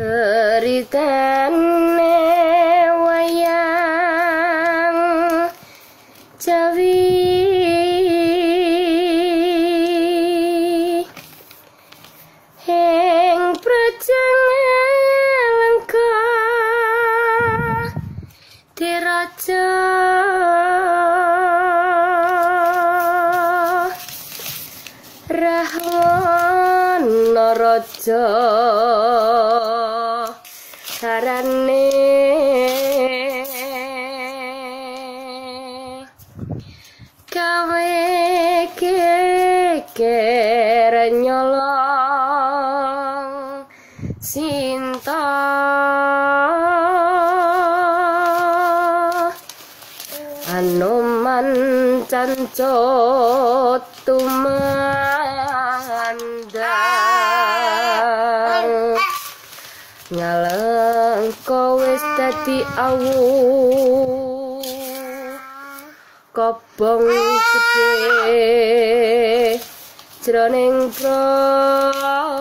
Ceritane wayang Jawi ing Prajangalangka diraja Rahwana raja karane gawe keker nyolong Sinta Anoman cancut tumandang ngalengka wis dadi awu kobong gedhe jroning praja.